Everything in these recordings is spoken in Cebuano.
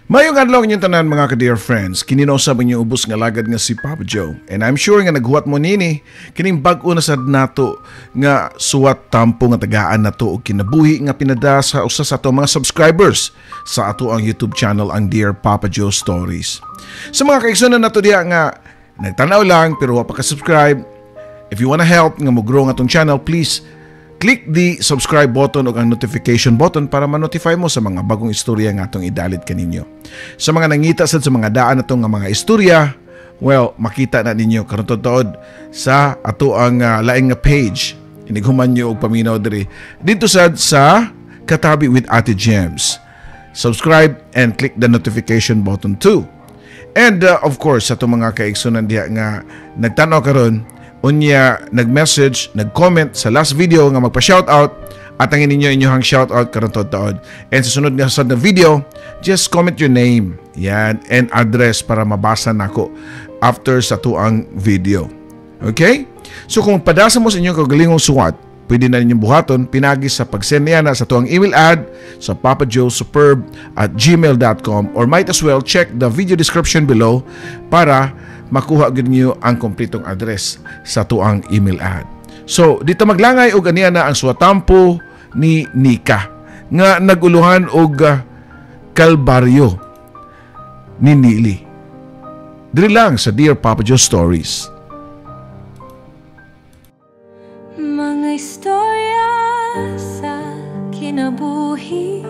Mayong adlaw inyong tanan, mga ka-dear friends. Kini na usab inyong ubos nga lagad nga si Papa Joe. And I'm sure nga naghuwat mo nini kining bag-o na sad nato nga suwat tampo nga tagaan nato og kinabuhi nga pinada sa usa sa ato mga subscribers sa ato ang YouTube channel, ang Dear Papa Joe Stories. Sa mga kaigsunan nato diha nga nagtanaw lang pero wa pa ka-subscribe, if you wanna help nga mo-grow ang atong channel, please click the subscribe button o ang notification button para ma-notify mo sa mga bagong istorya nga atong idalit kaninyo. Sa mga nangita sad sa mga daan natong nga mga istorya, well, makita na ninyo karon tuod sa ato ang laing nga page. Inighuman nyo og paminaw diri. Dito sad sa Katabi with Ate Gems. Subscribe and click the notification button too. And of course, sa itong mga kaigsunan diha nga nagtanaw karon, unya nag-message, nag-comment sa last video nga magpa-shoutout, at ang ninyo inyong shoutout karon taod. And sa sunod nga sad na video, just comment your name, yan, and address para mabasa nako after sa tuang video. Okay? So kung padasa mo sa inyong kagalingong suwat, pwede na ninyong buhaton pinagi sa pag-send niya na sa tuang email ad sa papajoesuperb@gmail.com or might as well check the video description below para makuha gid niyo ang kompletong address sa tuang email ad. So, dito maglangay og aniya na ang suwatampo ni Nika nga naguluhan og kalbaryo ni Nili. Diri lang sa Dear Papa Joe Stories. Mga istorya sa kinabuhi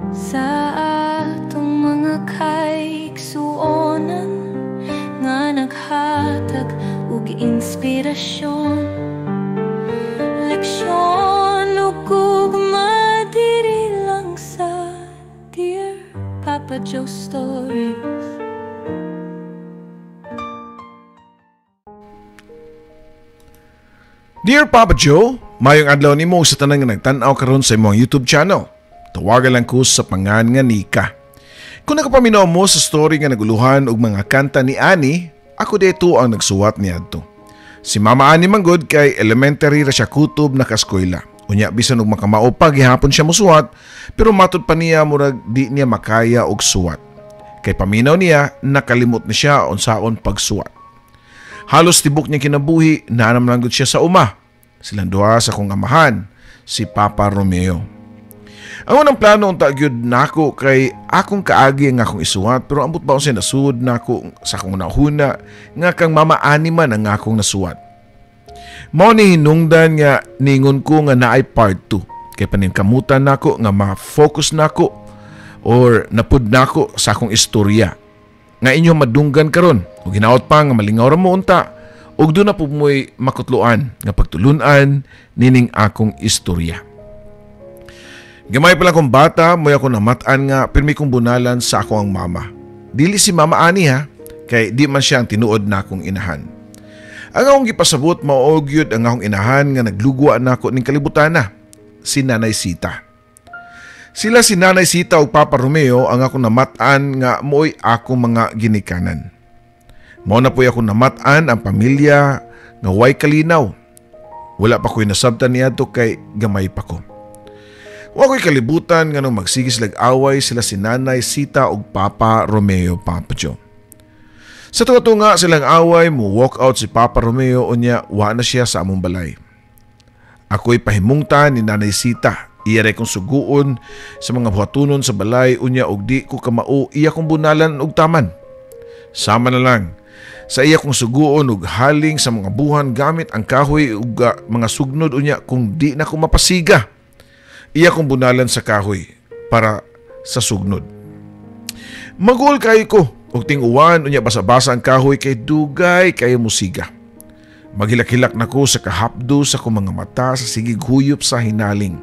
sa atong mga kaigsuonan nga naghatag og inspirasyon, leksyon ug gugma diri lang sa Dear Papa Joe Stories. Dear Papa Joe, mayong adlaw nimo sa tanan nga nagtan-aw karon sa imong YouTube channel. Tawagan lang ko sa pangan nga Nika. Kung nakapaminaw mo sa story nga naguluhan og mga kanta ni Ani, ako dito ang nagsuwat niadto. Si Mama Ani manggod kay elementary ra siya kutob nakaskwela. Unya bisan og makamao pa gihapon siya mosuwat, pero matud pa niya murag di niya makaya og suwat. Kay paminaw niya nakalimot na siya unsaon pagsuwat. Halos tibok niya kinabuhi, naanam lang gud siya sa uma. Silang duha sa kong amahan, si Papa Romeo. Ang unang plano unta gyud nako kay akong kaagi ang akong isuwat, pero ambot ba unsa nasud nako sa akong nahuna nga kang Mama Ani man ang akong nasuwat. Mao ni hinungdan nga ningon ko nga naay part 2 kay paningkamutan nako nga ma-focus nako or napud nako sa akong istorya nga inyo madunggan karon ug hinaot pa nga malingaw ra mo unta ug doon na pud mo'y makutloan nga pagtulun-an nining akong istorya. Gamay pa lang kong bata, mo'y ako namat-an nga pirmi kong bunalan sa ako ang mama. Dili si Mama Ani ha, kay di man siya ang tinuod na akong inahan. Ang akong gipasabot mao gyud ang akong inahan nga naglugwa nako ning kalibutan na, si Nanay Sita. Sila si Nanay Sita ug Papa Romeo ang akong namat-an nga mo'y akong mga ginikanan. Mao na po'y akong namat-an ang pamilya nga way kalinaw. Wala pa ko'y nasabtan niadto kay gamay pa ko. Wa ko'y kalibutan nga nung magsigis lag-away sila si Nanay Sita ug Papa Romeo, Papa Joe. Sa tunga-tunga silang away, mo walk out si Papa Romeo unya wa na siya sa among balay. Ako'y pahimungta ni Nanay Sita. Iya ray kong suguon sa mga buhatunon sa balay unya og di ko kamao iya kong bunalan og taman. Sama na lang sa iya kong suguon og haling sa mga buhan gamit ang kahoy ug mga sugnod unya kung di na ko mapasiga. Iya kong bunalan sa kahoy para sa sugnod. Magul kayo ko og ting-uwan unya basa-basa ang kahoy kay dugay kayo musiga. Maghilak-hilak na ko sa kahapdo sa akong mga mata sa sigig huyop sa hinaling.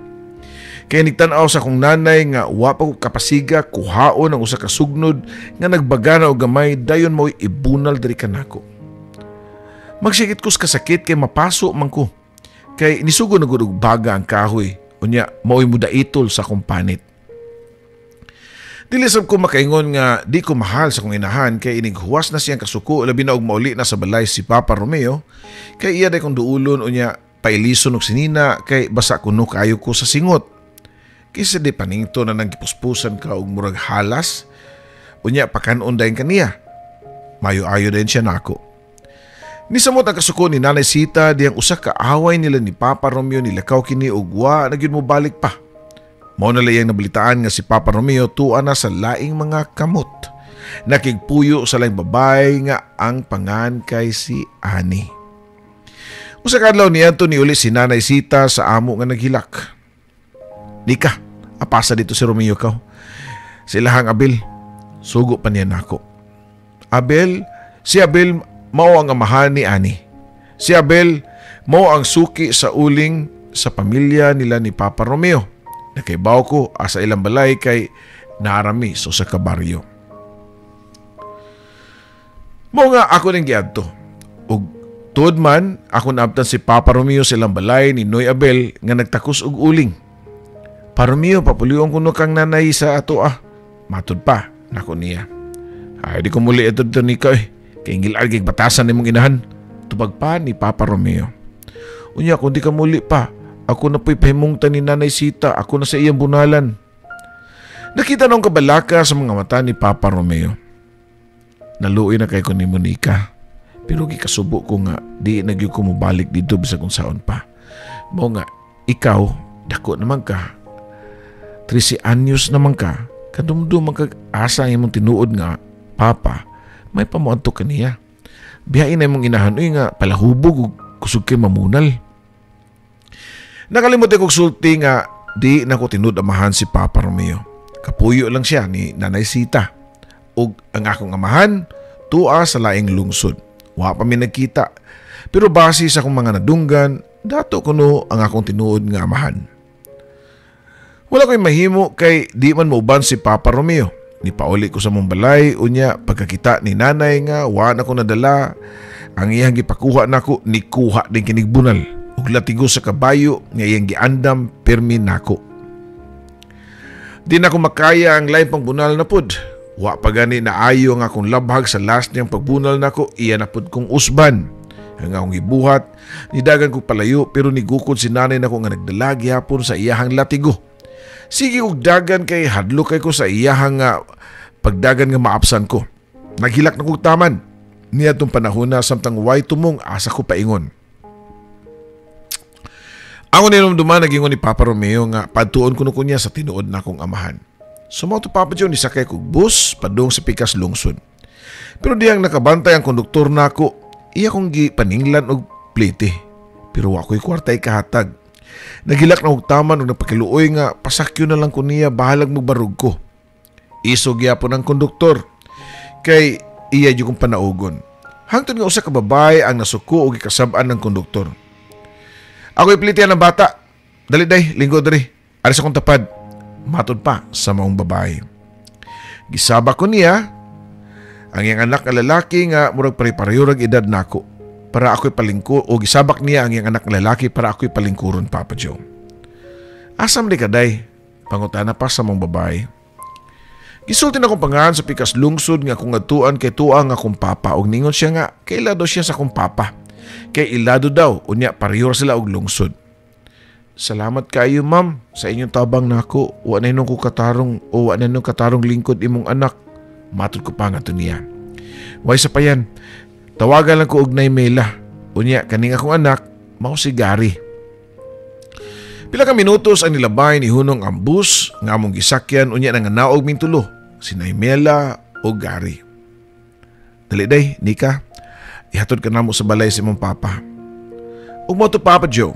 Kay nigtan-aw sa akong nanay nga wa pa ko kapasiga kuhaon ang usa ka sugnod nga nagbagana og gamay dayon mo'y ibunal diri kanako. Magsikit ko sa kasakit kay mapaso man ko. Kay nisugo na gud og baga ang kahoy. Unya, mao'y mudaitol sa akong panit. Dili sab ko makaingon nga di ko mahal sa akong inahan kay inighuwas na siyang kasuko labi na og mauli na sa balay si Papa Romeo kay iya day kong duulon unya pailison og sinina kay basa kuno kaayo ko sa singot. Kisa di paningto na nang gipuspusan ka og murag halas. Unya pakanon dayon kaniya. Mayo-ayo din siya nako. Nisamot ang kasuko ni Nanay Sita diyang usa ka away nila ni Papa Romeo nilakaw kini og wa na gyud mobalik pa. Mao na layang nabalitaan nga si Papa Romeo tuwa na sa laing mga kamot. Nakigpuyo sa laing babay nga ang pangan kay si Ani. Usa ka adlaw niadto ni uli si Nanay Sita sa amo nga naghilak. Nika, apasa dito si Romeo kaw. Silahang Abel, sugo pa niya nako. Abel, si Abel mao ang amahan ni Ani. Si Abel mao ang suki sa uling sa pamilya nila ni Papa Romeo. Nakaibaw ko asa ilang balay kay naarami so sa kabaryo. Mao nga ako ning giadto. Ug tuod man ako naabtan si Papa Romeo sa ilang balay ni Noy Abel nga nagtakos og uling. Pa Romeo, papulion kuno kang nanay sa ato ah. Matud pa nako niya. Ay di ko muli ito dito ni ka eh. Kay ngil-ad kay batasan nimong inahan. Tubag pa ni Papa Romeo. Unya kung di ka muli pa, ako na po'y pahimungtan ni Nanay Sita, ako na sa iyang bunalan. Nakita nung kabalaka sa mga mata ni Papa Romeo. Naluoy na kay ko ni Monica. Pero gikasubo ko nga, di na gyud ko mobalik dito bisag kung saon pa. Mao nga, ikaw, dako naman ka. 13 anyos naman ka, kadumdum ang kag-asa ang imong tinuod nga, Papa, may pamuadto ka niya. Biyain na imong inahan, uy nga, palahubog ug kusog kay mamunal. Nakalimot kog sulti nga, di na ko tinud amahan si Papa Romeo. Kapuyo lang siya ni Nanay Sita. Ug ang akong amahan, tuwa sa laing lungsod. Wa pa mi nagkita. Pero base sa akong mga nadunggan, dato kuno ang akong tinuod nga amahan. Wala ko'y mahimo kay di man mauban si Papa Romeo. Nipauli ko sa mong balay, unya pagkakita ni nanay nga wa na ko nadala. Ang iyang gipakuha nako, nikuha din kinigbunal. Ug latigo sa kabayo nga iyang giandam pirmi nako. Di na ko makaya ang lain pang bunal na pud. Wa pa gani naayo ang akong labhag sa last niyang pagbunal nako, iya na pud kong usban. Ang akong gibuhat, nidagan ko palayo pero nigukod si nanay nako nga nagdala gihapon sa iyahang latigo. Sige og dagan kay hadlok kay ko sa iyahang nga pagdagan nga maapsan ko. Naghilak na kog taman. Niadtong panahon na samtang way tumong asa ko paingon. Ako ninumduman nagingon ni Papa Romeo nga padtuon kuno ko niya sa tinuod na akong amahan. Sumao to Papa Joe, nisakay kog bus padung sa pikas lungsod. Pero diyang nakabantay ang konduktor nako, iya kong gipaninglan og plite. Pero wa ko'y kwarta ikahatag. Nagilak na og taman og nagpakiluoy nga pasakyo na lang ko niya, bahalag magbarog ko. Isog gyapon ang konduktor kay iya jud kong panaugon. Hangtod nga usa ka babae ang nasuko og gikasab-an ng konduktor. Ako'y plitian ng bata. Dali day, linggo diri. Ari sa akong tapad. Matod pa sa maong babae. Gisaba ko niya ang iyang anak nga lalaki nga murag pare-pareho rag edad nako. Para ako'y palingkur, o gisabak niya ang iyang anak nga lalaki para ako'y palingkuron, Papa Joe. Asam di kaday, pangutana pa sa mong babae. Gisulti na akong pangalan sa pikas lungsod nga akong adtuan kay tuang akong papa, og ningon siya nga kailado siya sa akong papa. Kay ilado daw, unya pareho sila og lungsod. Salamat kayo ma'am sa inyong tabang nako. Wa na nung ko katarong o wa na nung katarong lingkod imong anak. Matod ko pa nga to niya. Way sa payan, tawagan lang ko og Naimela. Unya kaning akong anak mao si Gary. Pila ka minutos ang nilabay ni hunong ang bus nga among gisakyan, unya nanganaog ming tulo, si Naimela o Gary. Dali day, Nika, ihatod ka namo sa balay sa imong papa. Ug mo to Papa Joe,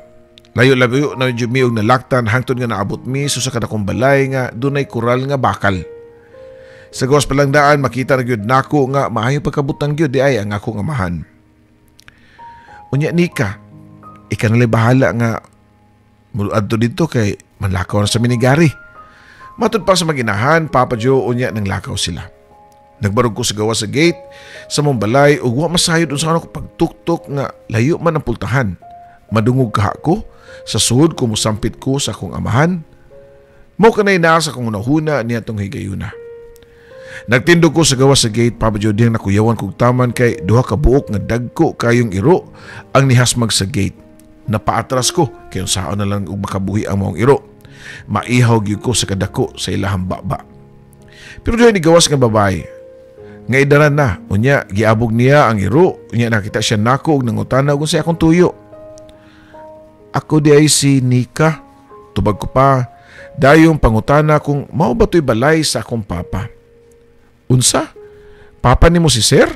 layo-layo na jud mi og nalaktan hangtod nga naabot mi sa kadakong balay nga dunay kural nga bakal. Sa gawas pa lang daan makita na gyud nako nga maayo pagkabutang gyud di ay ang akong amahan. Unya Nika, ika nalay bahala nga muadto dito kay manlakaw na sa minigari. Matud pa sa maginahan, Papa Joe, unya nang lakaw sila. Nagbarog ko sa gawas sa gate sa mong balay ug wa masayod unsa ko pagtuktok nga layo man ang pultahan. Madungog kaha ko sa suod ko mosampit ko sa akong amahan. Mao kanay naa sa akong hunahuna niya tong higayuna. Nagtindog ko sa gawas sa gate, Papa Joe, diyang nakuyawan kog taman kay duha ka buok nga dagko kayong iro ang nihasmag sa gate. Napaatras ko kay unsaon na lang og makabuhi ang maong iro. Maihaw gyud ko sa kadako sa ilahang baba. Pero diha nigawas nga babae nga idaran na, unya giabog niya ang iro, unya nakita siya nako og nangutana og unsay akong tuyo. Ako di ay si Nika, tubag ko pa, dayong pangutana kung mao ba to'y balay sa akong papa. Unsa? Papa nimo si sir?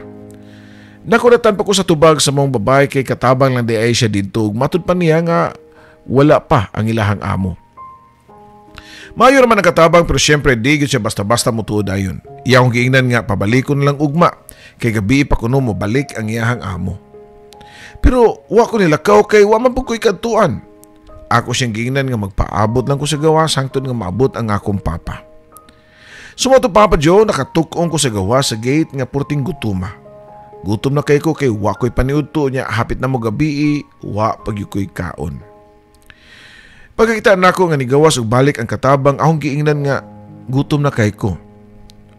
Nakuratan pa ko sa tubag sa mong babae kay katabang lang di ay siya didto ug matud pa niya nga wala pa ang ilahang amo. Maayo naman ang katabang pero syempre di gyud siya basta-basta motuod ayon. Iya akong giingnan nga pabalikon lang ugma kay gabi pa kuno mo balik ang iyahang amo. Pero wa ko nilakaw kay wa man pud ko'y kadtuan. Ako siyang giingnan nga magpaabot lang ko sa gawas hangtod nga maabot ang akong papa. Sumoto Papa Joe, nakatuk-ong ko sa gawas sa gate nga purting gutuma. Gutom na kay ko kay wa ko'y paniudto niya hapit na mo gabi, wa pag ko'y kaon. Pagkakita nako nga nigawas og balik ang katabang, akong giingnan nga gutom na kay ko.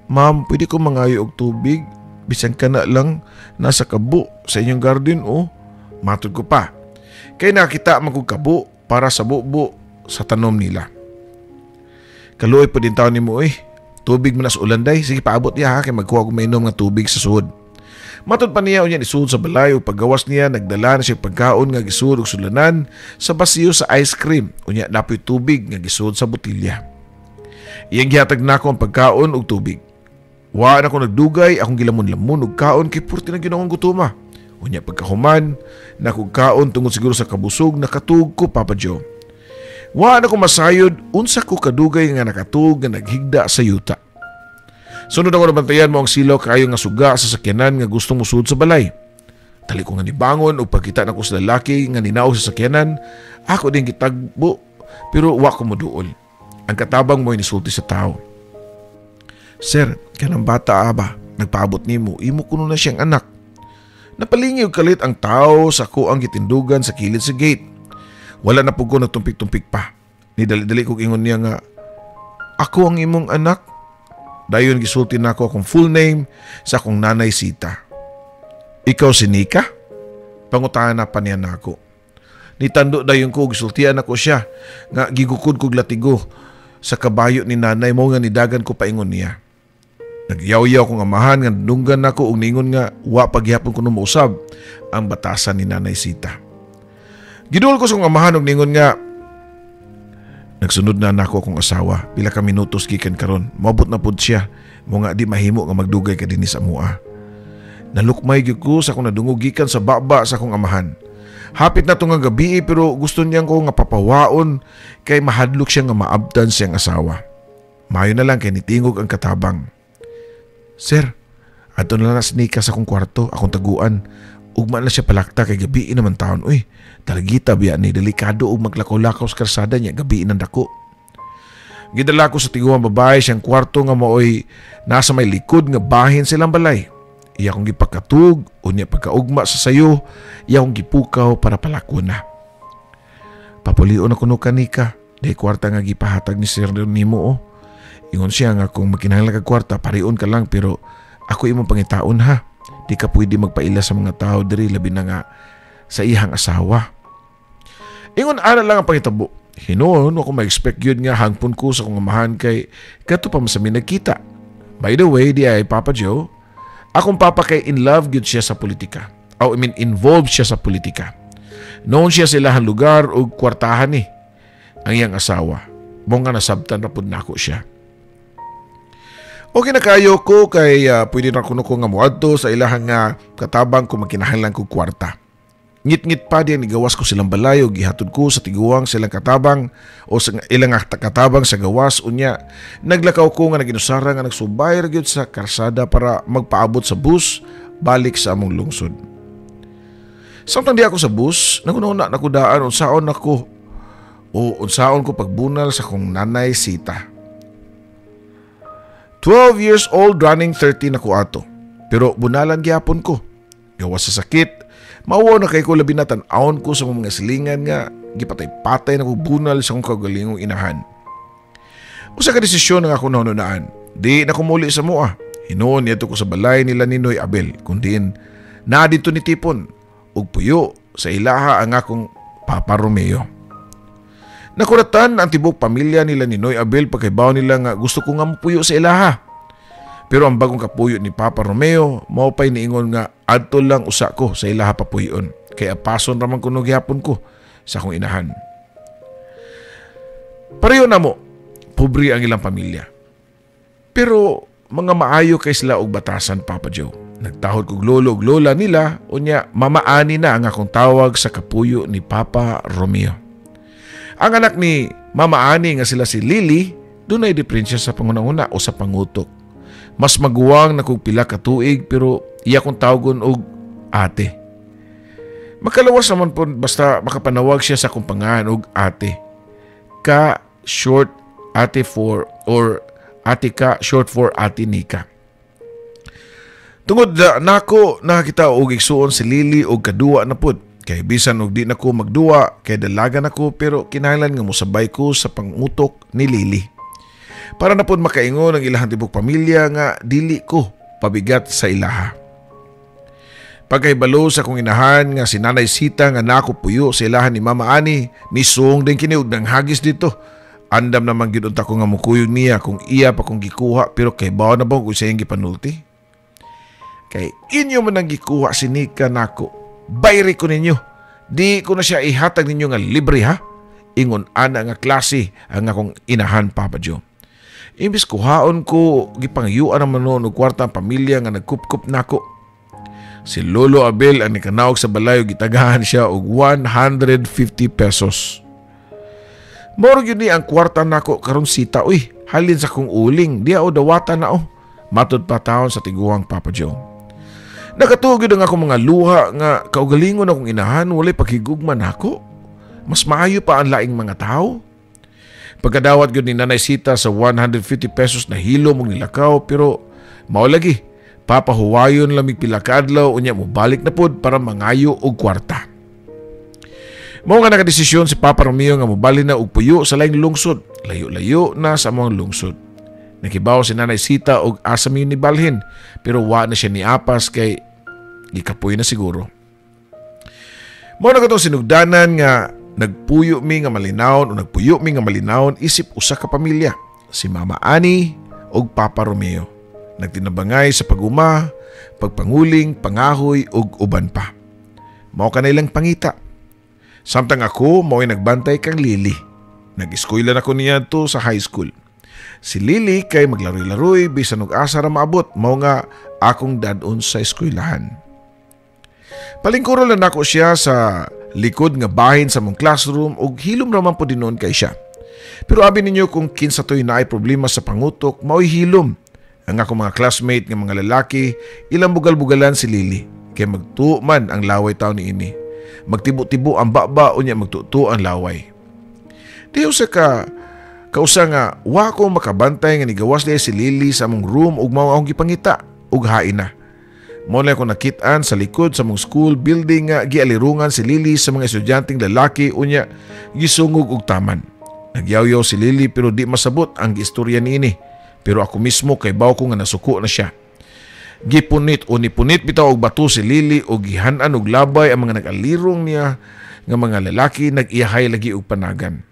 Ma'am, pwede ko mangayo og tubig? Bisan ka na lang nasa kabo sa inyong garden o? Matod ko pa. Kay nakita man kog kabo para sa bubo sa tanom nila. Kaluoy pa din taon nimo eh. Tubig man sa ulan day. Sige paabot niya ha kay magkuha og mainom nga tubig sa suod. Matod pa niya unya isuod sa balay ug paggawas niya nagdala na siya pagkaon nga gisuod og sulanan sa basiyo sa ice cream unya napoy tubig nga gisuod sa botilya. Iyang gihatag nako ang pagkaon ug tubig. Wa na ko nagdugay akong gilamon-lamon og kaon kay purti na gyud akong gutuma. Unya pagkahuman nakog kaon tungod siguro sa kabusog nakatug ko Papa Joe. Wa na ko masayod unsa ko kadugay nga nakatug nga naghigda sa yuta. Sunod ako nabantayan mo ang silaw kaayo nga suga sa sakyanan nga gustong musud sa balay. Dali ko nga nibangon ug pagkita nako sa lalaki nga ninaog sa sakyanan, ako din gitagbo pero wa ko moduol. Ang katabang mo'y nisulti sa tao. Sir, kanang bata aba, nagpaabot nimo, imo kuno na siyang anak. Napalingi og kalit ang tao sa ko ang gitindugan sa kilid sa gate. Wala na pug ko nagtumpik-tumpik pa. Nidali-dali kog ingon niya nga, ako ang imong anak. Dayon gisulti nako akong full name sa akong nanay Sita. Ikaw si Nika? Pangutahan na pa niya nako. Nitando dayon ko gisultian nako siya nga gigukod kog latigo sa kabayo ni nanay mo nga nidagan ko paingon niya. Nagyaw-yaw kong amahan nga nunggan nako og ningon nga wa paghihapon kuno mousab ang batasan ni nanay Sita. Giduol ko sa kong amahan og ningon nga nagsunod na nako akong asawa. Pila ka minutos gikan karon, moabot na pud siya. Mo nga di mahimo nga magdugay ka dinhi sa amoa. Nalukmay gyud ko sa akong nadungog gikan sa baba sa akong amahan. Hapit na to nga gabi pero gusto niyang ko nga papawaon kay mahadlok siya nga maabtan siyang asawa. Mayo na lang kay nitingog ang katabang. Sir, adto na lang na si Nika sa akong kwarto, akong taguan. Ugma na siya palakta kay gabi naman taon. Uy, talagita biya ni delikado og maglakaw-lakaw sa karsada niya gabi nang dako. Gidala ko sa tiguang babae siyang kwarto nga maoy nasa may likod nga bahin silang balay. Iya kong gipakatug, unya pagkaugma sa sayo, iya kong gipukaw para palako na. Papulion ako no kanika, di kwarta nga gipahatag ni Sir nimo oh. Ingon siya nga kung magkinahanglan kag kwarta, parion ka lang pero ako imong pangitaon ha. Di ka pwede magpaila sa mga tao diri labi na nga sa iyang asawa. Ingon ana lang ang pangitabo. Hinuon ako ma-expect yun nga hangpon ko sa kong amahan kay kato pa man sa mi nagkita. By the way, di ay Papa Joe, akong papa kay in love gyud siya sa politika. Oh, I mean involved siya sa politika. Noon siya sa ilahang lugar ug kwartahan ni ang iyang asawa. Mo nga nasabtan ra pud nako siya. Okay na kayo ko kay pwede na kuno ko nga moadto sa ilahang nga katabang kung magkinahanglan kog kwarta. Ngit-ngit pa diyan nigawas ko silang balay ug gihatod ko sa tiguang silang katabang o sa ilang katabang sa gawas unya. Naglakaw ko nga naginusara nga nagsubay ra gyud sa karsada para magpaabot sa bus balik sa among lungsod. Samtang di ako sa bus, nagununa na ko daan unsaon ako o unsaon ko pagbunal sa akong nanay Sita. 12 years old running 13 ako ato. Pero bunalan gyapon ko. Gawas sa sakit, mauwaw na kay ko labi na tan-awon ko sa mga silingan nga gipatay-patay na ko bunal sa akong kaugalingong inahan. Usa ka desisyon nga ako nahununaan. Di na ko muli sa mua. Hinuon niadto ko sa balay nila ni Noy Abel, kundiin na dito ni Tipon ug puyo sa ilaha ang akong Papa Romeo. Nakuratan ang tibok pamilya nila ni Noy Abel pagkaibaw nila nga gusto ko nga mupuyo sa ilaha. Pero ang bagong kapuyo ni Papa Romeo, mao pa'y niingon nga adto lang usa ko sa ilaha papuyon. Kay apason raman kuno gihapon ko sa akong inahan. Pareho na mo, pobre ang ilang pamilya. Pero mga maayo kay sila og batasan, Papa Joe. Nagtahod kog lolo og lola nila, unya mamaani na ang akong tawag sa kapuyo ni Papa Romeo. Ang anak ni Mama Ani nga sila si Lily, dunay diferensya sa pangunanguna o sa pangutok. Mas maguwang na kog pila ka tuig pero iya kong tawagon og ate. Makalawas naman po basta makapanawag siya sa akong pangalan og ate. Ka short ate for or ate ka short for Ate Nika. Tungod nako nakakita og igsuon si Lily og kaduwa na pud. Kay bisan og di nako magduwa kay dalaga nako pero kinahanglan nga mosabay ko sa pangutok ni Lily. Para na pud makaingon ang ilahang tibok pamilya nga dili ko pabigat sa ilaha. Pagkahibalo sa akong inahan nga si Nanay Sita nga nako puyo sa ilahan ni Mama Ani, nisung din kini og nanghagis dito. Andam naman gyud unta ko nga mukuyog niya kung iya pa kong gikuha pero kay bawo na ba kung siya yung gipanulti? Kay inyo man ang gikuha si Nika nako. Bayri ko ninyo. Di ko na siya ihatag ninyo nga libre ha. Ingon ana nga klase ang akong inahan, Papa Joe. Imbis kuhaon ko, gipangyuan naman noon og kwarta ang pamilya nga nagkupkup nako. Si Lolo Abel ang nikanaog sa balay ug gitagahan siya og 150 pesos. Moro gyud ni ang kwarta nako karon sita uy, halin sa kong uling, diya o dawata na o. Matud pa taon sa tiguang, Papa Joe. Nakatuo gyud ang akong mga luha nga kaugalingon akong inahan walay paghigugma nako. Mas maayo pa ang laing mga tao. Pagkadawat gyud ni Nanay Sita sa 150 pesos na hilo mong nilakaw pero mao lagi papahuwayon lamig pila ka adlaw unya mobalik na pod para mangayo og kwarta. Mao nga nakadesisyon si Papa Romeo nga mobali na og puyo sa laing lungsod. Layo-layo na sa among lungsod. Nakibaw si Nanay Sita og asa mi ni balhin pero wa na siya niapas kay gikapoy na siguro. Mao na katong sinugdanan nga nagpuyo mi nga malinawon o nagpuyo mi nga malinawon isip usa ka pamilya, si Mama Ani og Papa Romeo. Nagtinabangay sa paguma, pagpanguling, pangahoy ug uban pa. Mao kanailang pangita. Samtang ako mao'y nagbantay kang Lily. Nag-eskwela na ko niya to sa high school. Si Lily kay maglaroy-laroy bisan og asa ra maabot, mao nga akong dad-on sa eskwelahan. Palingkuron lang nako siya sa likod nga bahin sa mong classroom ug hilom ra man pud dinon kay siya. Pero abi ninyo kung kinsa to'y naay problema sa pangutok, mao'y hilom. Ang akong mga classmate nga mga lalaki, ilang bugal-bugalan si Lily. Kay magtuo man ang laway taon ni ini. Magtibo-tibo ang baba unya magtuto ang laway. Di usa ka kausa nga wa ko makabantay nga nigawas diay si Lily sa among room ug mao akong gipangita ug hain na. Mao na ako nakit-an sa likod sa among school building nga gialirungan si Lily sa mga estudyanteng lalaki unya gisungog og taman. Nagyaw-yaw si Lily pero di masabot ang giistorya niini. Pero ako mismo kay baw ko nga nasuko na siya. Gipunit o nipunit bitaw og bato si Lily o gihan-an og labay ang mga nag-alirong niya nga mga lalaki nag-iyahay lagi og panagan.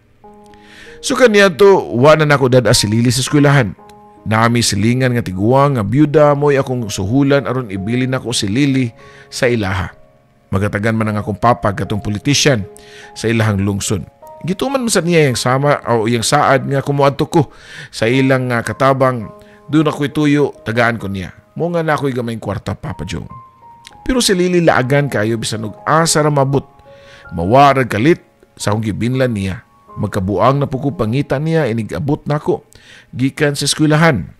So kaniya to, wa na nako dad-a si Lily sa eskwelahan. Nami silingan nga tiguang nga byuda mo'y akong suhulan aron ibilin nako si Lily sa ilaha. Magatagan man ang akong papa katong politician sa ilahang lungsod. Gituman man sa niya yung sama o yung saad nga kumuadto ko sa ilang katabang doon ako'y tuyo, tagaan ko niya. Mo nga na ako'y gamay kwarta, Papa Joe. Pero si Lily laagan kayo bisan og asa ra mabot. Mawarag kalit sa akong gibinlan niya. Magkabuang na po ko pangita niya inig-abot nako gikan sa eskwelahan.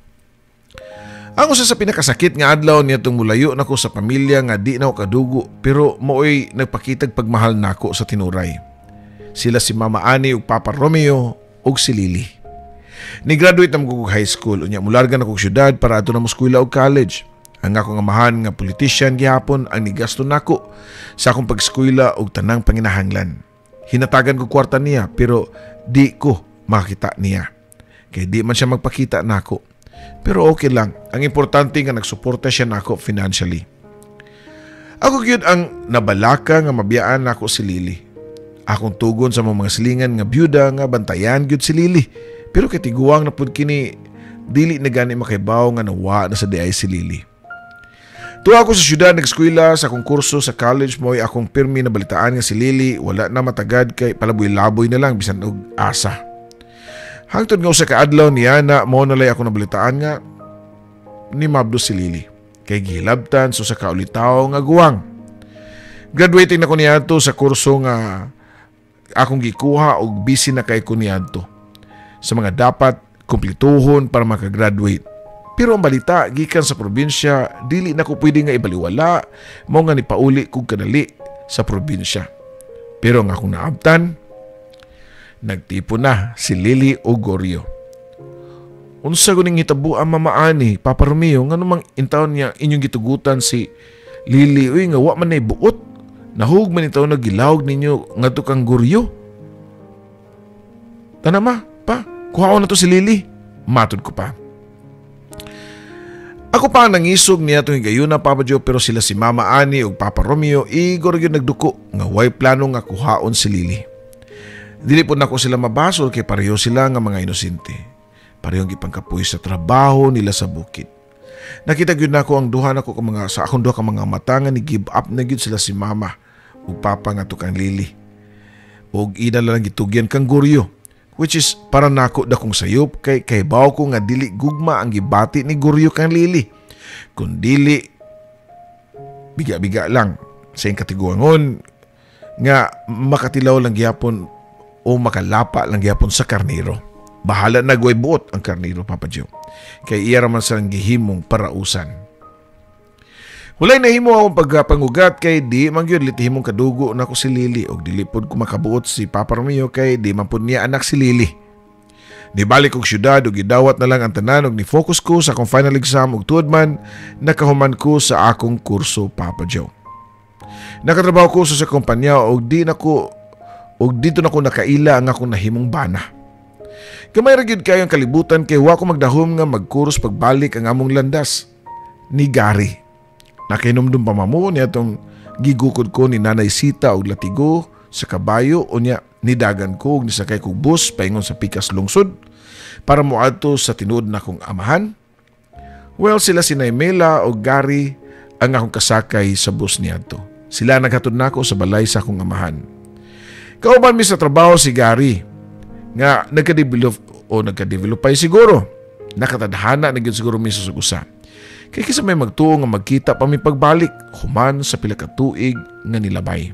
Ang usa sa pinakasakit nga adlaw niya itong mulayo nako sa pamilya nga di na ako kadugo pero maoy nagpakitag pagmahal nako sa tinuray. Sila si Mama Ani ug Papa Romeo ug si Lily. Ni-graduate na mo high school unya mularga na kog syudad para adto na mo eskwela og college. Ang akong amahan nga politician gihapon ang nigasto nako sa akong pag-eskwela og tanang panginahanglan. Hinatagan ko kwarta niya pero di ko makita niya. Kay di man siya magpakita nako. Pero okay lang. Ang importante nga nagsuporta siya nako financially. Ako gyud ang nabalaka nga mabiyaan nako si Lily. Akong tugon sa mga silingan nga byuda nga bantayan gyud si Lily. Pero kay tiguang na pud kini, dili na gani makaibaw nga nawa na sa diay si Lily. Tuwa ako sa syudad nag-eskwela sa akong kurso sa college, mo'y akong pirmi na balitaan nga si Lily wala na matagad kay palaboy-laboy na lang bisan og asa. Hangtod nga usa ka adlaw niya na mao na lay ako nabalitaan nga ni mabdo si Lily kay gihilabtan sa usa ka ulitaw nga guwang. Graduating na ko niadto sa kurso nga akong gikuha og busy na kay ko niadto sa mga dapat kumplituhon para makagraduate. Pero ang balita gikan sa probinsya dili na ko pwede nga ibaliwala, mao nga nipauli kog kadali sa probinsya. Pero ang akong naabtan, nagtipon na si Lily og Goryo. Unsa guning hitabo ang mama ani, Papa Romeo, ngano mang intawon niya inyong gitugutan si Lily, uy nga wa man nay buot. Nahug man itaw nagilawog ninyo ngadto kang Goryo. Tanama pa, kuhaon na to si Lily. Matod ko pa. Ako pa ang nangisog niya itong higayuna, Papa Joe, pero sila si Mama Ani ug Papa Romeo, igor yun nagduko nga way plano nga kuhaon si Lily. Dili po nako sila mabasol kay pareho sila nga mga inosente. Parehong gipangkapoy sa trabaho nila sa bukid. Nakita gyud nako ang duha nako ka mga sa akong duha ka mga mata nga ni give up na gyud sila si Mama ug Papa nga kang Lily. Ug ida lang gitugyan kang Goryo, which is para nako dakong sayop kay kahibaw ko nga dili gugma ang gibati ni Goryo kang Lily. Kun dili biga-biga lang sa iyang katiguangon nga makatilaw lang gyapon o makalapa lang gyapon sa karniro. Bahala na gway buot ang karniro, Papa Joe. Kay iya raman sa gihimong parausan. Walay nahimo akong pagpangugat kay di man gyud litihimong kadugo nako si Lily og dili pod ko makabuot si Papa Romeo kay di man pod niya anak si Lily. Nibalik og syudad og gidawat na lang ang tanan og ni-focus ko sa akong final exam og tuod man nakahuman ko sa akong kurso, Papa Joe. Nakatrabaho ko sa kumpanya og di nako og dito nako nakaila ang akong nahimong bana. Gamay ra gyud kayo ang kalibutan kay wa ko magdahom nga magkuros pagbalik ang among landas ni Gary. Nakahinumdum pa mamo niya itong gigukod ko ni Nanay Sita og latigo sa kabayo o niya nidagan ko og nisakay kog bus paingon sa Pikas lungsod para moadto sa tinuod na kong amahan. Well, sila si Naimela og Gary ang akong kasakay sa bus niadto. Sila naghatod nako sa balay sa akong amahan. Kauban mi sa trabaho si Gary nga nagka-develop o nagka-develop pa siguro. Nakatadhana na gyud siguro mi sa usa. Kay kisa may magtuo nga magkita pa mi pagbalik human sa pila ka tuig nga nilabay.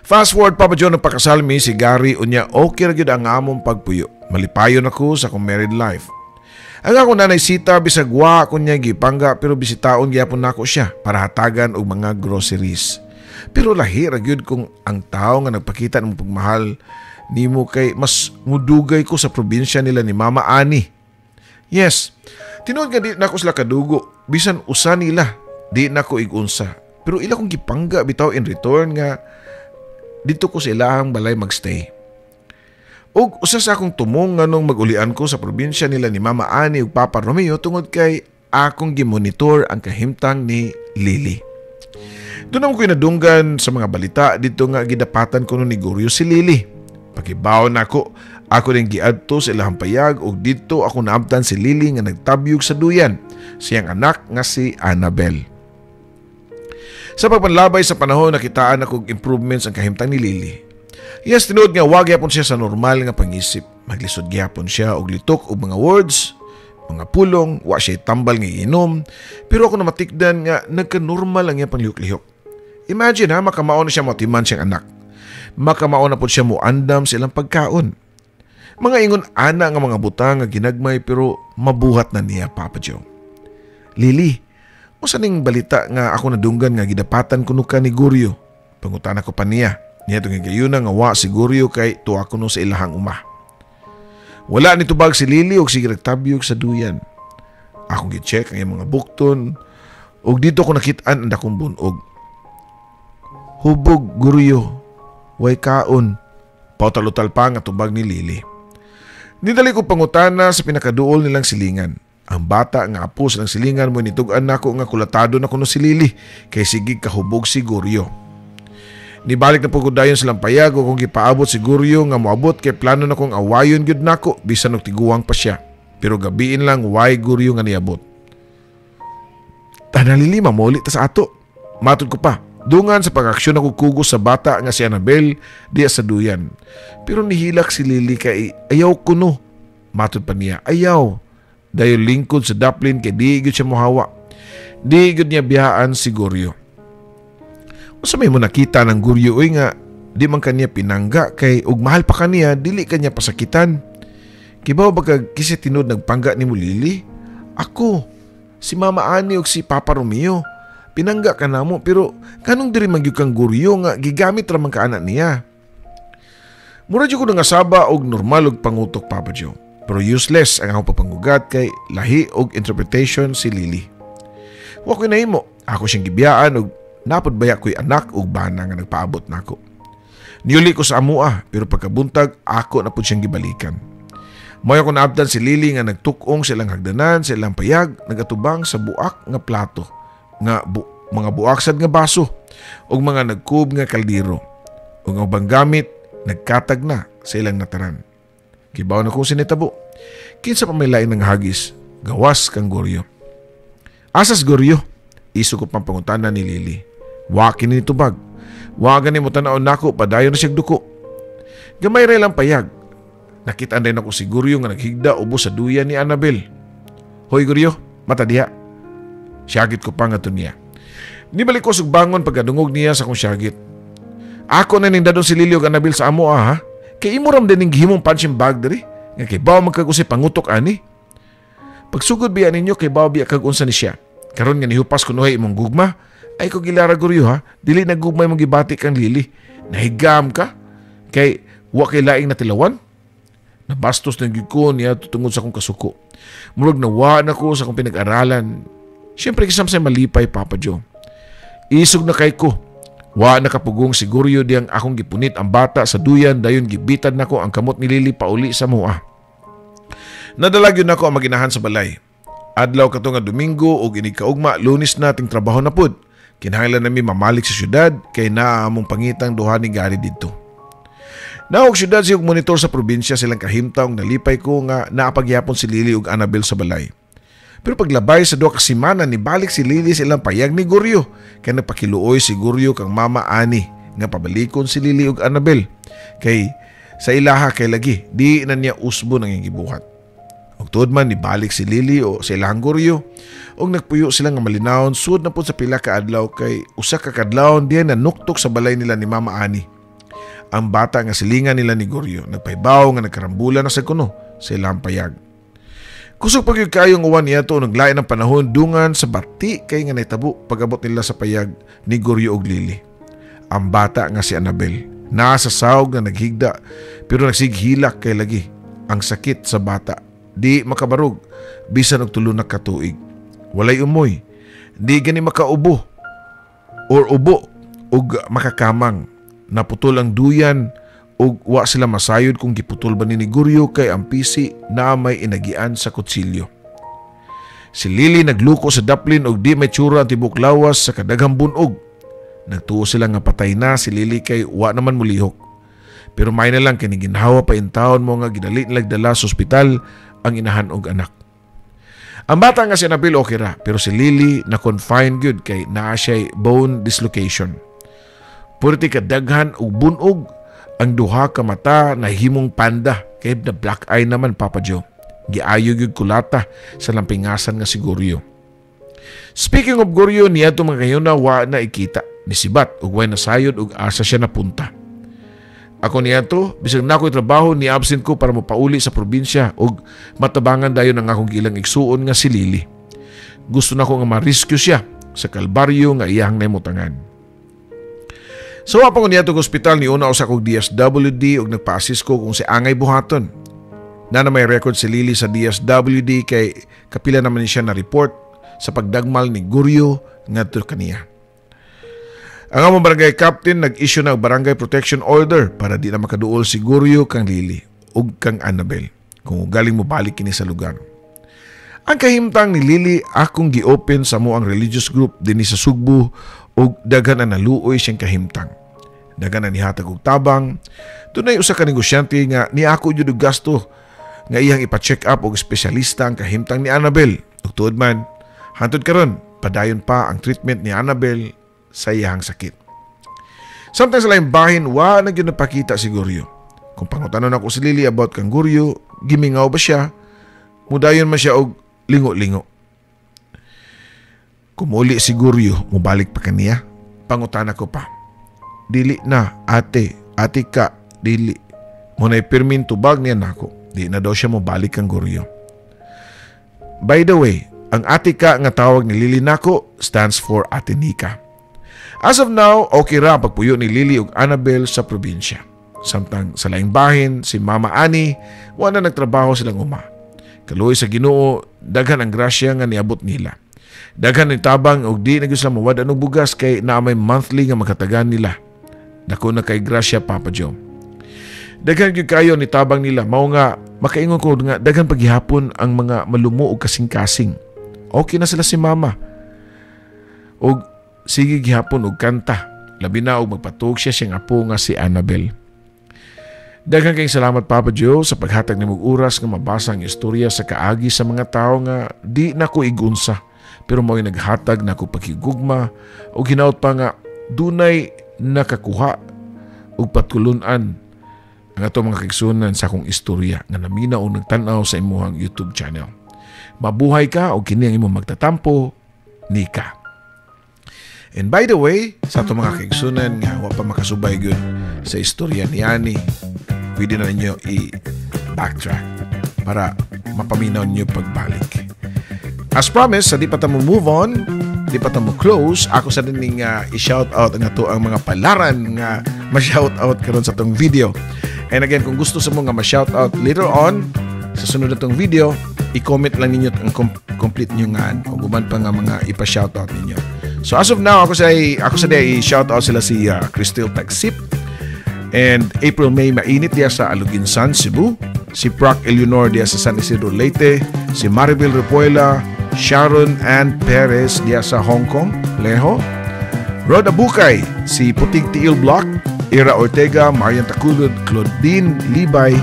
Fast forward, Papa John, nagpakasal mi si Gary unya okay ra gyud ang among pagpuyo. Malipayon ako sa akong married life. Ang akong nanay Sita bisag wa ko niya gipangga pero bisitaon gyapon nako siya para hatagan og mga groceries. Pero lahi ra gyud kung ang tawo nga nagpakita ng pagmahal nimo kay mas mudugay ko sa probinsya nila ni Mama Ani. Yes, tinuod nga di nako sila kadugo, bisan usa nila di nako igunsa. Pero ila kong gipangga bitaw in return nga dito ko sa ilahang balay magstay. Og usa sa akong tumong nganong magulian ko sa probinsya nila ni Mama Ani ug Papa Romeo tungod kay akong gimonitor ang kahimtang ni Lily. Doon ako kinadunggan sa mga balita dito nga gidapatan ko ni Goryo si Lily. Pakibaw nako, ako rin giadto sa ilahang payag ug dito ako naabtan si Lily nga nagtabyog sa duyan, siyang anak nga si Annabel. Sa pagpanlabay sa panahon nakitaan ako improvements ang kahimtang ni Lily. Yes, tinuod nga wa gyapon siya sa normal nga pangisip. Maglisod gyapon siya og litok og mga words, mga pulong, wa siya tambal nga inom, pero ako namatikdan nga nagka-normal ang iyang panglihok-lihok. Imagine ha, makamao na siya motiman siyang anak. Makamao na po siya moandam sa ilang pagkaon. Mga ingon ana nga mga butang nga ginagmay pero mabuhat na niya, Papa Joe. Lily, usa ning balita nga ako nadunggan nga gidapatan kuno ka ni Guryo. Pangutana ko pa niya. Niya itong higayuna nga wa si Guryo kay tuwa kuno sa ilahang uma. Wala ni tubag si Lily og sige nagtabyog sa duyan. Akong gi-check ang iyang mga bukton ug dito ko nakit-an ang dakong bunog. Hubog Guryo, way kaon. Pautal-utal pa nga tubag ni Lily. Nidali ko pangutana sa pinakaduol nilang silingan. Ang bata nga apo silang silingan mo nitug-an nako nga kulatado na kuno si Lily kay sige kahubog si Guryo. Nibalik na po ko dayon silang payag o kung gipaabot si Guryo nga moabot kay plano na kong awayon gyud nako bisan og tiguang pa siya. Pero gabiin lang why Guryo nga niabot. Tanan Lili, mamuli ta sa ato. Matod ko pa, dungan sa pag-aksyon ako kugos sa bata nga si Annabel diya sa duyan. Pero nihilak si Lili kay ayaw kuno. Matod pa niya, ayaw. Dayon lingkod sa daplin kay di gyud siya mohawa. Di gyud niya biyaan si Guryo. Unsa may mo nakita ng Guryo oy nga di man kaniya pinangga kay og mahal pa kaniya dili kaniya pasakitan. Kibaw ba kag kisi tinud nagpangga nimo Lili? Ako, si Mama Ani ug si Papa Romeo. Pinangga ka namo pero kanong diri man gyud kang Guryo nga gigamit ra man ka anak niya. Mura jud ko nangasaba og normal og pangutok, Papa Joe. Pero useless ang akong pagpangugat kay lahi og interpretation si Lily. Wa ko'y nahimo. Ako siyang gibiyaan og napod baya ko'y anak og bana nga nagpaabot nako. Niuli ko sa amua pero pagkabuntag ako na pud siyang gibalikan. Moy ako naabtan si Lily nga nagtukong sa ilang hagdanan sa ilang payag, nagatubang sa buak nga plato, nga mga buak sad nga baso ug mga nagkub nga kaldero. Ug ang ubang gamit nagkatag na sa ilang nataran. Kibaw na kung sinitabo. Kinsa pa may lain ng hagis, gawas kang Guryo. Asas Guryo? Iso ko pang pangutana ni Lily. Wa kini tubag. Wa gani mo tan-aw nako, padayon na siyang duko. Gamay ra lang payag. Nakita din ako si Guryo nga naghigda ubos sa duya ni Annabel. Hoy Guryo, mata diha. Siyagit ko pa nga to niya. Nibalik ko sa bangon pagkadungog niya sa akong siyagit. Ako na ning dadon si Lily ug Annabel sa amo ha. Kay imo ram din ning gihimong punching bag diri. Nga kay baw man kag usay pangutok ani. Pagsugod biya ninyo kay baw biya kag unsa ni siya. Karon nga nihupas kunuhay imong gugma, ay ko gilara Guryo ha, dili na gugma imong gibati kang Lily. Nahigam ka kay wa kay laing natilawan. Nabastos na gyud ko niya tungod sa akong kasuko. Murag nawa na ko sa akong pinag-aralan. Siyempre kisam sa malipay, Papa Joe. Isog na kay ko. Wa nakapugong si Guryo diyang akong gipunit ang bata sa duyan dayon gibitad nako ang kamot ni Lily pauli sa mua. Nadalag yun ako ang maginahan sa balay. Adlaw kato nga Domingo og inig kaugma, Lunes na ting trabaho na pud. Kinahanglan nami mamalik sa syudad kay naa among pangitang duha ni Gary didto. Naog syudad siya og monitor sa probinsya silang kahimtang nalipay ko nga naapagyapon si Lily ug Annabel sa balay. Pero paglabay sa 2 ka semana nibalik si Lily sa ilang payag ni Guryo. Kay nagpakiluoy si Guryo kang Mama Ani nga pabalikon si Lily ug Annabel. Kay sa ilaha kay lagi di na niya usbo nang gibuhat. Ug tuod man nibalik si Lily o sa ilahang Guryo ug nagpuyo sila nga malinawon sud na pud sa pila ka adlaw kay usa ka kadlawon diha nanuktok sa balay nila ni Mama Ani. Ang bata nga silingan nila ni Guryo nagpaybaw nga nagkarambula na sa kuno sa ilahang payag. Kusog pag kayong uwan niya to naglain ang panahon dungan sa bati kay nga naitabo pag-abot nila sa payag ni Guryo og Lily. Ang bata nga si Annabel nasa sawg nga naghigda pero nagsighilak kay lagi ang sakit sa bata. Di makabarog bisan og tulo na ka tuig. Walay umoy, di gani makaubo or ubo og makakamang. Naputol ang duyan og wa sila masayod kung giputol ba ni Guryo kay ang pisi na may inagian sa kutsilyo. Si Lily nagluko sa daplin og di may tsura ang tibok lawas sa kadaghang bunog. Nagtuo sila nga patay na si Lily kay wa naman mulihok. Pero may na lang kay ginhawa pa intawon mo nga gidali nilag dala sa ospital ang inahan og anak. Ang bata nga si Annabel okay ra, pero si Lily na confine gyud kay naa siya'y bone dislocation. Purti kadaghan og bunog ang duha ka mata na himong panda kay na black eye naman, Papa Joe. Giayo gyud kulata sa lampingasan nga si Guryo. Speaking of Guryo, niya to mga kayuna wa na ikita ni sibat ug way nasayod ug asa siya napunta. Ako niya to, bisag na ako'y trabaho, ni absent ko para mapauli sa probinsya ug matabangan dayon ang akong gilang igsuon nga si Lily. Gusto na ko nga ma-rescue siya sa kalbaryo nga iyang nahimutangan. Sa wa pa ko niya itong ospital, niuna usa kog DSWD ug nagpa-assist ko kung si angay buhaton. Na may record si Lily sa DSWD kay kapila naman siya na report sa pagdagmal ni Guryo ngadto kaniya. Ang among barangay captain nag-issue na og barangay protection order para di na makaduol si Guryo kang Lily ug kang Annabel kung galing mo balik kini sa lugar. Ang kahimtang ni Lily akong gi-open sa mo ang religious group dinhi sa Sugbo ug daghan ang naluoy siyang kahimtang. Daghan ang nihatag og tabang. Dunay usa ka negosyante nga niako jud og gasto nga iyang ipa-check up og espesyalista ang kahimtang ni Annabel. Ug tuod man, hantod karon padayon pa ang treatment ni Annabel sa iyang sakit. Samtang sa laing bahin, wa na gyud napakita si Guryo. Kung pangutanon ako si Lily about kang Guryo, gimingaw ba siya? Mudayon man siya og lingo-lingo. Kumuli si Guryo, mubalik pa kaniya. Pangutana ko pa. Dili na, ate, ate ka, dili. Muna'y pirmin tubag niya nako. Di na daw siya mubalik kang Guryo. By the way, ang ate ka nga tawag ni Lily nako stands for Ate Nika. As of now, okay ra ang pagpuyo ni Lily ug Annabel sa probinsya. Samtang sa laing bahin, si Mama Ani, wa na nagtrabaho silang uma. Kaluoy sa Ginoo, daghan ang grasya nga niabot nila. Daghan ni tabang og di na gyud sila mawad og bugas kay naa may monthly nga makatagan nila. Dako na kay grasya, Papa Joe. Daghan gyud kayo ni tabang nila, mao nga makaingon ko nga daghan paghihapon ang mga malumo og kasing-kasing. Okay na sila si Mama. Og sige gihapon og kanta. Labi na og magpatug siya siyang apo nga si Annabel. Daghan kayong salamat, Papa Joe, sa paghatag nimong oras nga mabasa ang istorya sa kaagi sa mga tawo nga di na ko igunsa pero mao'y naghatag nako pagkigugma o hinaut pa nga dunay nakakuha og patulunan ang ato mga kaigsunan sa akong istorya nga namina o nagtan-aw sa imuhang YouTube channel. Mabuhay ka o kini ang imong magtatampo, Nika. And by the way, sa ato mga kaigsunan nga wa pa makasubay gyud sa istorya ni Ani, pwede na ninyo i-backtrack para mapaminaw ninyo pagbalik. As promised, sa di pa ta mo move on, di pa ta mo close, ako sa din nga i-shout out ang ato ang mga palaran nga ma-shout out karon sa atong video. And again, kung gusto sa mo nga ma-shout out later on sa sunod na tong video, i-comment lang ninyo ang complete nyo nga o guman pa nga mga ipa-shout out ninyo. So as of now, ako sa i-shout out sila si Crystal Tagsip and April May Mainit diya sa Aluginsan, Cebu, si Proc Eleanor diya sa San Isidro, Leyte, si Maribel Repuela, Sharon Ann Perez diya sa Hong Kong, Leho, Rhoda Bukay, si Putig Tiil Block, Ira Ortega, Marian Takulod, Claudine Libay,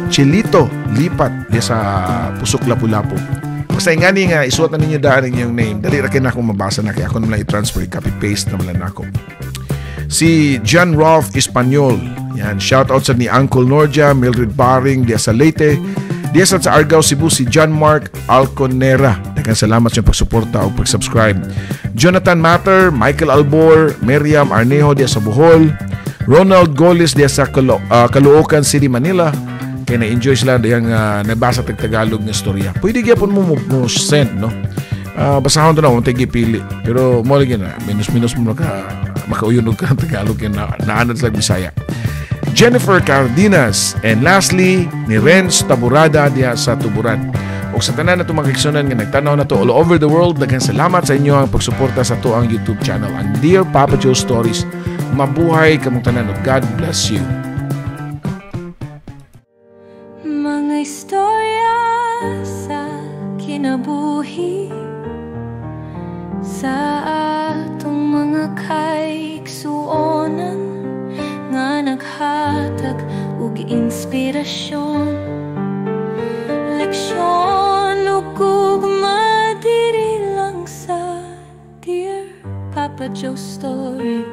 Chilito Lipat diya sa Pusok, Lapu-Lapu. Basta ingani nga isuot na ninyo daan ang inyong name. Dali ra kay na akong mabasa na kay ako naman lang i-transfer, copy paste naman lang nako. Si John Ralph Espanyol. Yan, shout out sa ni Uncle Norja, Mildred Baring diya sa Leyte. Diya sa Argao, Cebu, si John Mark Alconera. Daghang salamat sa pagsuporta o pag-subscribe. Jonathan Matter, Michael Albor, Miriam Arnejo diya sa Bohol, Ronald Golis diya sa Caloocan City, Manila. Kaya na-enjoy sila diyang nabasa tag Tagalog nga istorya. Pwede gyapon mo send, no? Basahon to na, kung pili. Pero mo lagi na, minus-minus mo makauyon og ka Tagalog kaya na, naanad sa Bisaya. Jennifer Cardenas, and lastly ni Renz Taburada diha sa Tuburan. Ug sa tanan nato mga kaigsunan nga nagtanaw nato all over the world, daghang salamat sa inyo ang pagsuporta sa ato ang YouTube channel, ang Dear Papa Joe Stories. Mabuhay kamong tanan ug God bless you. Mga istorya sa kinabuhi sa atong mga kaigsuonan nga naghatag og inspirasyon, leksyon ug gugma diri lang sa Dear Papa Joe Stories.